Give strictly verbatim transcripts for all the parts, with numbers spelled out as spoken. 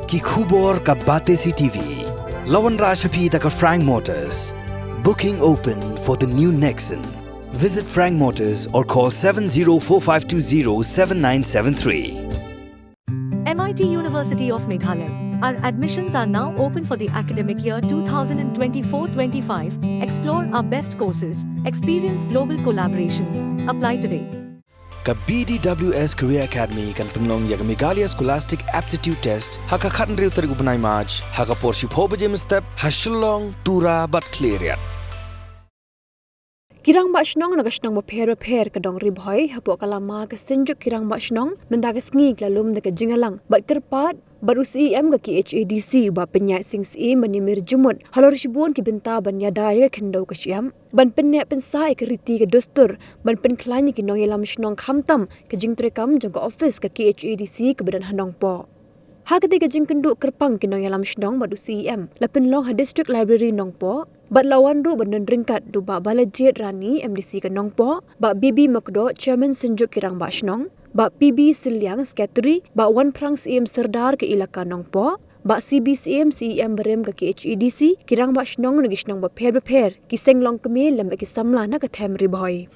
Ki khubor ka Batesi T V. La wanrah sha phi da ka Frank Motors. Booking open for the new Nexon. Visit Frank Motors or call seven zero four five two zero seven nine seven three. M I T University of Meghalaya. Our admissions are now open for the academic year two thousand twenty-four twenty-five. Explore our best courses, experience global collaborations. Apply today. Ka B D W S Career Academy kan pynlong ïa ka Meghalaya Scholastic Aptitude Test ha ka khathynriew tarik u bnai March ha ka por shiphew baje mynstep ha Shillong, Tura bad Khliehriat. Ki rangbah shnong na ka shnong bapher bapher ka dong Ri Bhoi hapoh ka lama ka Synjuk ki rangbah shnong mynta ka sngi ki la lum da ka jingïalang bad kyrpad bad u C E M ka K H A D C u Bah Pynïaid Sing Syiem ban ïamir jingmut halor shibun ki bynta ban ïada ïa ka khyndew ka shyiap ban pynneh pynsah ïa ka riti ka dustur ban pynkhlaiñ ïa ki nongïalam shnong khamtam ka jingtreikam jong ka office ka K H A D C kaba don ha Nongpoh. Ha katei ka jingkynduh kyrpang ki nongïalam shnong bad u C E M la pynlong ha District Library Nongpoh bad la wan ruh ban don ryngkat da u Bah Balajied Rani, M D C ka Nongpoh, Bah B B Makdoh, Chairman Synjuk ki rangbah shnong, Bah P B Sylliang, Secretary, Bah Wanphrang Syiem, Sordar ka Elaka Nongpoh, Bah C B Syiem, C E M barim ka K H A D C, ki rangbah shnong na ki shnong bapher bapher, ki seng longkmie lem bad ki samla na ka them Ri Bhoi.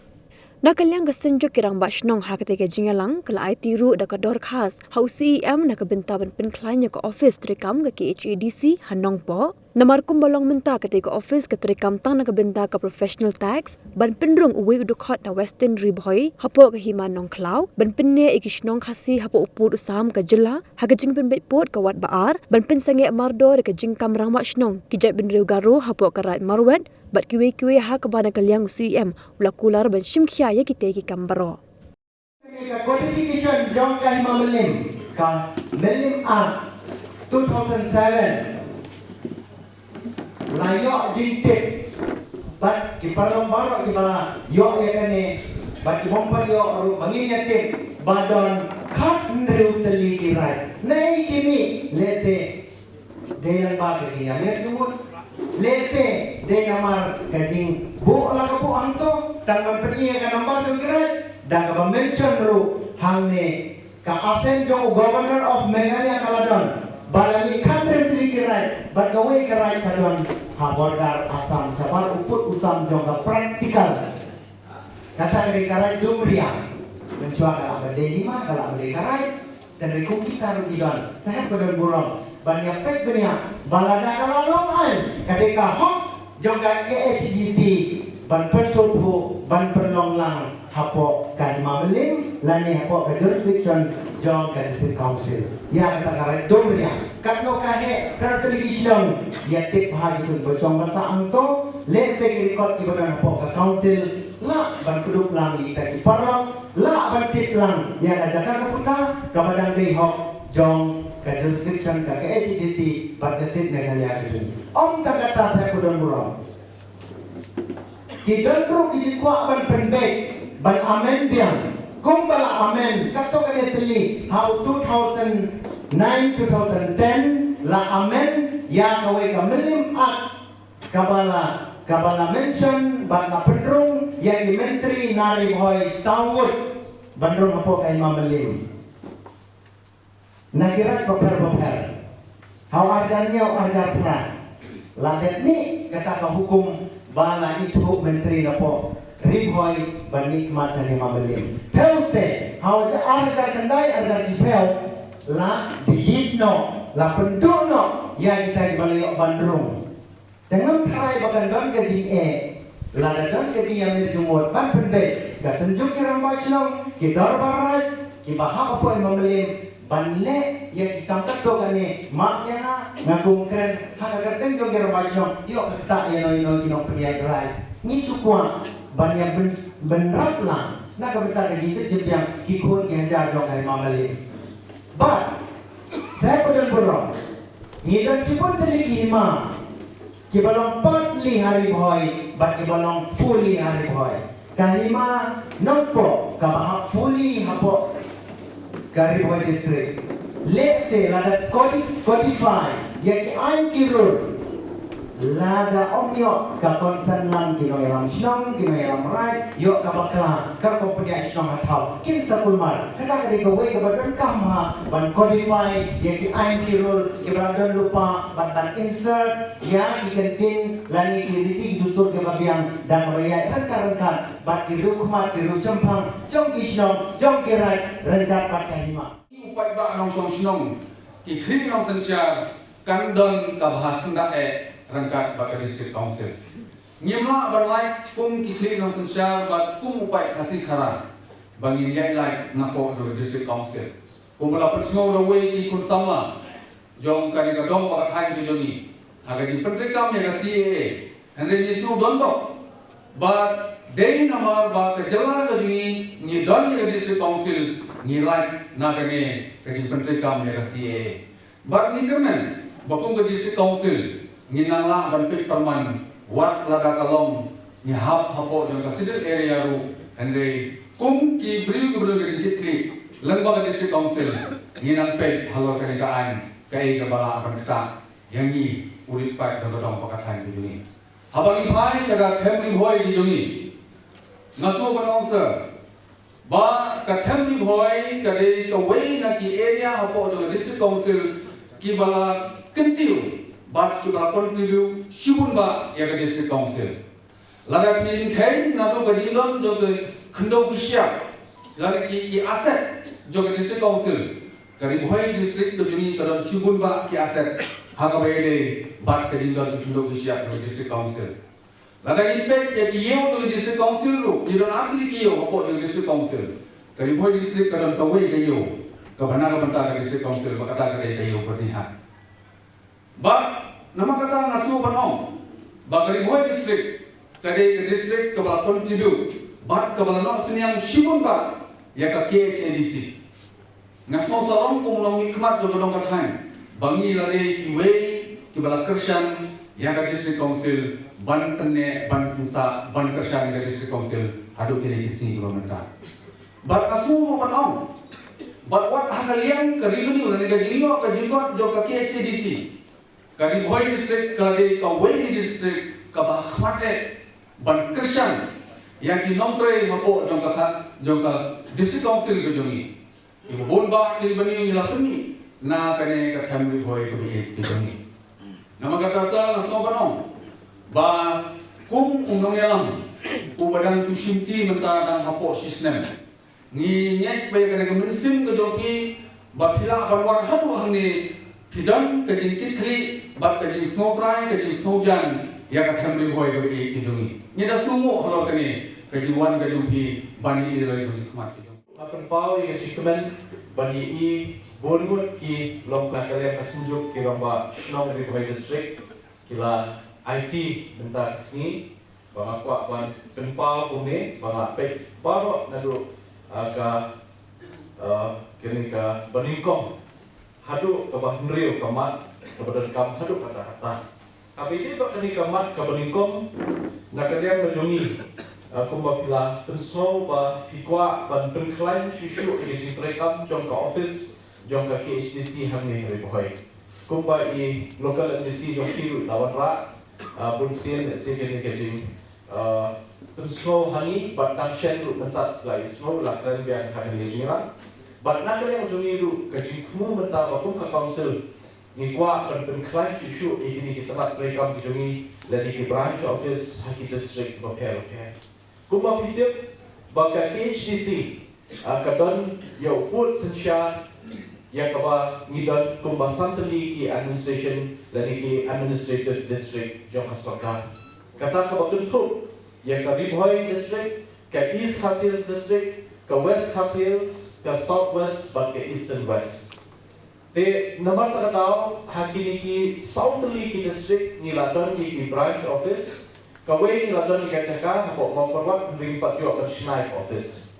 Na ka liang ka Synjuk ki rangbah shnong ha katei ka jingïalang ka la aiti ruh da ka dorkhas ha u C E M na ka bynta ban pynkhlaiñ ïa ka office treikam ka K H A D C ha Nongpoh. Namar kumba long mynta katei ka office ka treikam tang na ka bynta ka professional tax ban pynrung uwei u dkhot na Western Ri Bhoi hapoh ka Hima Nongkhlaw ban pynneh ïa ki shnong Khasi hapoh u pud u sam ka jylla ha ka jingpynbeit pud ka wat ba ar ban pynsangeh mardor ïa ka jingkam rangbah shnong ki jaitbynriew Garo hapoh ka Raid Marwet bad kiwei kiwei ha kaba na ka liang u C E M u la kular ban shim khia ïa kitei ki kam baroh. Ka codification jong ka Hima Mylliem, ka Mylliem Act two thousand seven, la ïoh jingtip bad ki paralok baroh kiba la ïoh ïa kane bad ki bym pat ïoh ruh ba ngin ïa tip ba don khathynriew tylli ki raid. Naei ki mih? Lehse dei lyngba ka jingïamir jingmut, lehse dei namar ka jingbuh la ka buh hangto, tang ban pyni ïa ka nambar jong ki raid, da kaba mention ruh hangne ka assent jong u Governor of Meghalaya ka la don ba la mih khathynriew tylli ki raid bad kawei ka raid ka don ha border Assam, shabar u pud u sam jong ka practical. Kata ka dei ka raid Dumriang. Mynshuwa ka lah ban dei hima, ka lah ban dei ka raid. Tang dei kum kita ruh ki don, sahep ba don burom ban ïa peit bniah ba lada ka la long ai, ka dei ka hok jong ka K H A D C ban pynsngewthuh, ban pynlong lang hapoh ka Hima Mylliem lane hapoh ka jurisdiction jong ka District Council. Ïa kata ka raid Dumriang. Katno ka heh, katno tylli ki shnong, ïa tip ha ki thung ba shong ba sah hangto. Lehse ki record kiba don hapoh ka council lah ban kdup lang ïa kita ki paralok, lah ban tip lang ïa ka jaka ka puta kaba dang dei hok jong ka jurisdiction ka K H A D C bad ka state Meghalaya ka jong. Ym tang kata, sahep ba don burom, ki don ruh ki jingkwah ban pynbeit, ban amend biang kumba la amend katto katne tylli ha u two thousand nine two thousand ten, la amend ïa kawei ka Mylliem Act kaba la, kaba la mention bad la pynrung ïa ki myntri na Ri Bhoi saw ngut ban rung hapoh ka Hima Mylliem. Na ki raid bapher bapher ha u arhajar hynñiew, arhajar phra, la dep mih kata ka hukum ba la ithuh myntri napoh Ri Bhoi ban mih khmat sha Hima Mylliem. Phew se ha u arhajar khyndai, arhajar shiphew, la delete noh, la pynduh noh ïa kita kiba la ïoh ban rung. Te ngam tharai ba kan don ka jingeh lada don ka jingïamir jingmut ban pynbeit. Ka Synjuk ki rangbah shnong, ki dorbar raid kiba hap hapoh Hima Mylliem ban leh ïa ki kam katto katne. Map ïa nga, nga kum kren ha ka kyrteng jong ki rangbah shnong, ïoh ka ktah ïa no ïa no ki nongpynïaid raid. Ngi shu kwah ban ïa byn, bynrap lang na ka bynta ka jingbit jingbiang ki khun ki hajar jong ka Hima Mylliem. Bad sahep ba don burom, ngi don shibun tylli ki hima kiba long partly ha Ri Bhoi bad kiba long fully ha Ri Bhoi. Ka Hima Nongpoh kaba hap fully hapoh ka Ri Bhoi District. Lehse lada codi-, codify ïa ki aiñ ki rule, Lada ym ïoh ka consent lang ki nongïalam shnong, ki nongïalam raid, ïoh ka bakla, ka rukom pynïaid shnong ha thaw, kin sa kulmar. Kata ka dei kawei kaba donkam ha ban codify ïa ki aiñ ki rule kiba la don lypa bad ban insert ïa ki kyntien lane ki riti ki dustur kiba biang da kaba ïaid ryngkat ryngkat bad ki riewkhmat ki riewshemphang jong ki shnong jong ki raid ryngkat bad ka hima. U paidbah nongshong shnong, ki khlieh nongsynshar kan don ka bha syndah eh ryngkat bad ka District Council. Ngim lah ban lait kum ki khlieh nongsynshar bad kum u paid Khasi Khara ba ngin ïaid lait napoh jong ka District Council. Kumba la pynsngew da uwei ki khun samla jong kane ka dong bad ka thaiñ ka jong ngi ha ka jingpyntreikam ïa ka C A A. Hynrei ngi sngew donbok ba dei namar ba ka jylla ka jong ngi ngi don ïa ka District Council, ngi lait na kane ka jingpyntreikam ïa ka C A A. Bad ngi kyrmen ba kum ka District Council ngin nang lah ban peit pyrman wat lada ka long ngi hap hapoh jong ka Scheduled Area ruh, hynrei kum ki briew kiba don ka jingkitkhlieh lyngba ka District Council ngin nang peit halor kane ka aiñ kaei kaba lah ban ktah ïa ngi u rit paid jong ka dong bad ka thaiñ ka jong ngi. Haba ngi phai sha ka them Ri Bhoi ka jong ngi, nga sngew ban ong sir ba ka them Ri Bhoi ka dei kawei na ki area hapoh jong ka District Council kiba la kyntiew bad kiba la contribute shibun bah ïa ka District Council. Lada phin kheiñ naduh ka jingdon jong ka khyndew ki shyiap lane ki, ki asset jong ka District Council, ka Ri Bhoi District ka jong ngi ka don shibun bah ki asset ha kaba ïadei bad ka jingdon ki khyndew ki shyiap jong ka District Council. Lada ngin peit ïa ki ïew jong ka District Council ruh, ngi don artylli ki ïew hapoh jong ka District Council. Ka Ri Bhoi District ka don kawei ka ïew kaba na ka bynta ka District Council, ba kata ka dei ka ïew Byrnihat. Bad namar kata nga sngew ban ong ba ka Ri Bhoi District ka dei ka district kaba la contribute bad kaba la noh synñiang shibun bah ïa ka K H A D C. Nga sngew sarong kum u nongmihkhmat jong ka dong ka thaiñ ba ngi la dei kiwei kiba la kyrshan ïa ka District Council ban pynneh, ban pynsah, ban kyrshan ïa ka District Council haduh kine ki sngi kiba mynta. Bad nga sngew ruh ban ong, bad wat ha ka liang ka revenue lane ka jingïoh ka jingkot jong ka K H A D C, ka Ri Bhoi District ka la dei kawei na ki district kaba ha khmat eh ban kyrshan ïa ki nongtrei hapoh jong ka kha-, jong ka District Council ka jong ngi. Kiba bun bah kiba ngi, ngi la pynmih na kane ka them Ri Bhoi kaba ïeit ka jong ngi. Namar kata sir nga sngew ban ong ba kum u nongïalam uba dang shu shimti mynta dang hapoh shisnem, ngi ngeit ba ïa kane ka mynsiem ka jong phi ba phi lah ban wan haduh hangne phi don ka jingkitkhlieh bad ka jingsngewtrai, ka jingsngewjan ïa ka them Ri Bhoi kaba ïeit ka jong ngi. Ngi da sngewnguh halor kane ka jingwan ka jong phi ban ïohi ïa la ka jingkhmat ka jong. Nga pynpaw ïa ka jingkmen ban ïohi bun ngut ki long na ka liang ka Synjuk ki rangbah shnong Ri Bhoi District ki la aiti mynta ka sngi. Ba nga kwah ban pynpaw kumne ba nga peit baroh naduh, ah, ka, ah, kane ka banyngkong haduh kaba hynriew ka mat kaba donkam haduh katta katta. Haba ïadei bad kane ka mat ka banyngkong na ka liang ka jong ngi, ah, kumba phi la pynsngew ba phi kwah ban pynkhlaiñ shuh shuh ïa ka jingtrei kam jong ka office jong ka K H D C hangne ha Ri Bhoi. Kumba i local M D C jong phi ruh la wanrah, ah, bun sien lehse kane ka jing, ah, pynsngew ha ngi bad tang shen ruh mynta la i sngew la kren biang ha kane ka jingrang. Bad na ka liang jong ngi ruh ka jingthmu mynta ba kum ka council ngi kwah ban pynkhlaiñ shuh shuh ïa kine ki tnat treikam ki jong ngi lane ki branch office ha ki district bapher bapher. Kumba phi tip ba ka K H D C, ah, ka don ïa u pud synshar ïa kaba ngi don kumba san tylli ki administration lane ki administrative district jong ka sorkar. Kata kaba kynthup ïa ka Ri Bhoi District, ka East Khasi Hills District, ka West Khasi Hills, ka South West bad ka Eastern West. Te namar kata ka daw ha kine ki saw tylli ki district ngi la don ïa ki branch office, kawei ngi la don ïa ka jaka hapoh Mawkyrwat, hynrei ngim pat ïoh ban shna ïa ka office.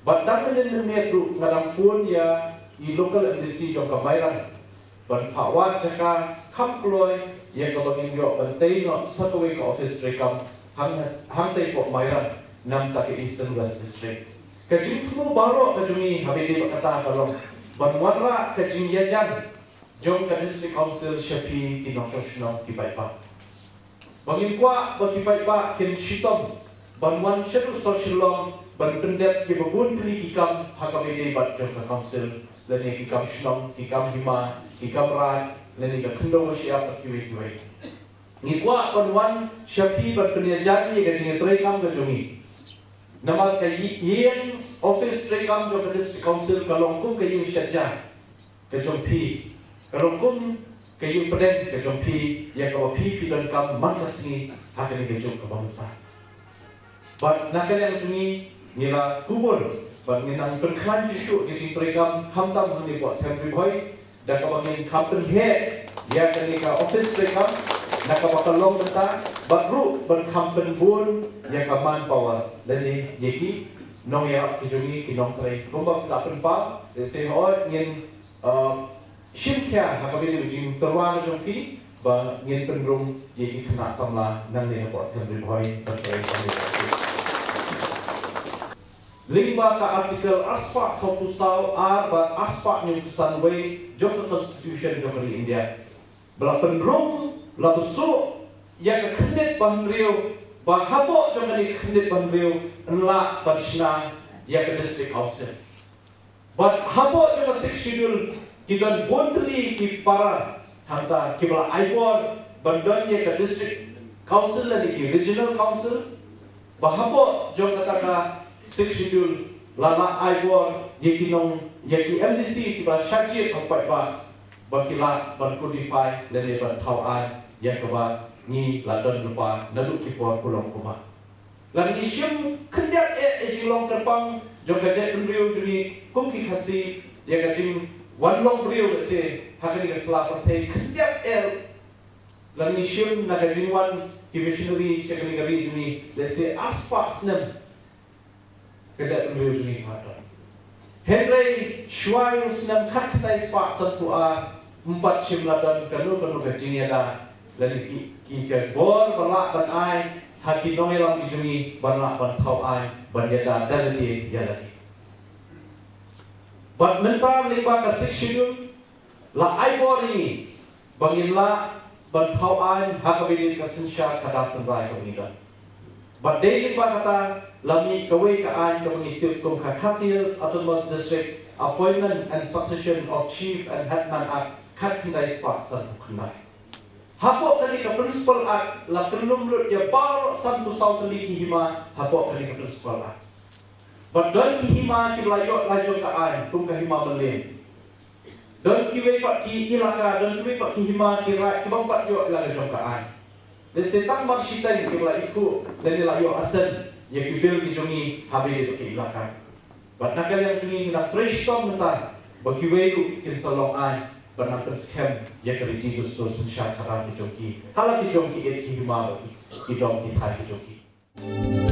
Bad dang mynnin mynmiet ruh nga dang phone ïa i local M D C jong ka Mairang ban phah wad jaka kham kloi ïa kaba ngin ïoh ban tei noh sa kawei ka office treikam hang, hangtei hapoh Mairang namar ka Eastern West District. Ka jingthmu baroh ka jong ngi haba ïadei bad kata ka long ban wanrah ka jingïajan jong ka District Council sha phi ki nongshong shnong ki paidbah. Ba ngin kwah ba ki paidbah kin shitom ban wan shaduh sor Shillong ban pyndep kiba bun tylli ki kam ha kaba ïadei bad jong ka council, lane ki kam shnong, ki kam hima, ki kam raid, lane ka khyndew ba shyiap bad kiwei kiwei. Ngi kwah ban wan sha phi ban pynïajan ïa ka jingïatreikam ka jong ngi. Namar ka ï-, ïing office treikam jong ka District Council ka long kum ka ïing shet jar ka jong phi, ka long kum ka ïing pdeng ka jong phi, ïa kaba phi phi donkam man ka sngi ha kane ka juk kaba mynta. Bad na ka liang jong ngi, ngi la kubur bad ngi nang pynkhlaiñ shuh shuh ka jingtreikam, khamtam hangne hapoh Them Ri Bhoi, da kaba ngin kham pynheh ïa kane ka office treikam na kaba ka long mynta, bad ruh ban kham pynbun ïa ka manpower lane ïa ki nongïarap ki jong ngi, ki nongtrei. Kumba phi la pynpaw, lehse hooid ngin, uh, shim khia ha kaba ïadei bad ka jingtyrwa ka jong phi ba ngin pynrung ïa ki khynnah samla nangne hapoh Them Ri Bhoi ban trei. Lyngba ka Article arspah sawphew saw ar bad arspah hynñiewphew san wei jong ka Constitution jong ka ri India, ba la pynrung, la bsuh ïa ka khyndiat ba hynriew, ba hapoh jong kane ka khyndiat ba hynriew yn lah ban shna ïa ka District Council. Bad hapoh jong ka Sixth Schedule ki don bun tylli ki para hangta kiba la ai bor ban don ïa ka District Council lane ki Regional Council. Ba hapoh jong kata ka Sixth Schedule la, la ai bor ïa ki nong, ïa ki M D C kiba la shah jied ha u paidbah, ba ki lah ban codify lane ban thaw aiñ ïa kaba ngi la don lypa naduh ki por kulong kumba. Lada ngi shim khyndiat eh ïa jinglong kyrpang jong ka jaitbynriew jong ngi kum ki Khasi, ïa ka jingwan long briew lehse ha kane ka sla pyrthei, khyndiat eh, lada ngi shim na ka jingwan ki missionary sha kane ka ri jong ngi, lehse arspah snem ka jaitbynriew jong ngi ka don. Hynrei shuwa ïa u snem khatkhyndai spah sanphew ar, ym pat shym la don kano kano ka jingïada lane ki, ki ka bor ba lah ban ai ha ki nongïalam ki jong ngi ban lah ban thaw aiñ, ban ïada da lade ïa lade. Bad mynta lyngba ka Sixth Schedule la ai bor ïa ngi ba ngin lah ban thaw aiñ ha kaba ïadei ka synshar khadar tynrai kaba ngi don. Bad dei lyngba kata la mih kawei ka aiñ kaba ngi tip kum ka Khasi Hills Autonomous District Appointment and Succession of Chief and Headman Act khatkhyndai spah sanphew khyndai. Hapoh kane ka Principal Act la kyllum lut ïa baroh sanphew saw tylli ki hima hapoh kane ka Principal Act. Bad don ki hima kiba la ïoh la jong ka aiñ kum ka hima Mylliem. Don kiwei pat ki ilaka, don kiwei pat ki hima ki raid kiba ym pat ïoh la ka jong ka aiñ. Lehse tang mar shiteng kiba la ithuh lane la ïoh assent ïa ki bill ki jong ngi ha kawei ka ilaka. Bad na ka liang jong ngi ngi nang trei shitom mynta ba kiwei ruh kin sa long aiñ ban nang pynskhem ïa ka riti dustur synshar khadar ki jong ki ha la ki jong ki ïeit ki hima bad ki, ki dong ki thaiñ ki jong ki.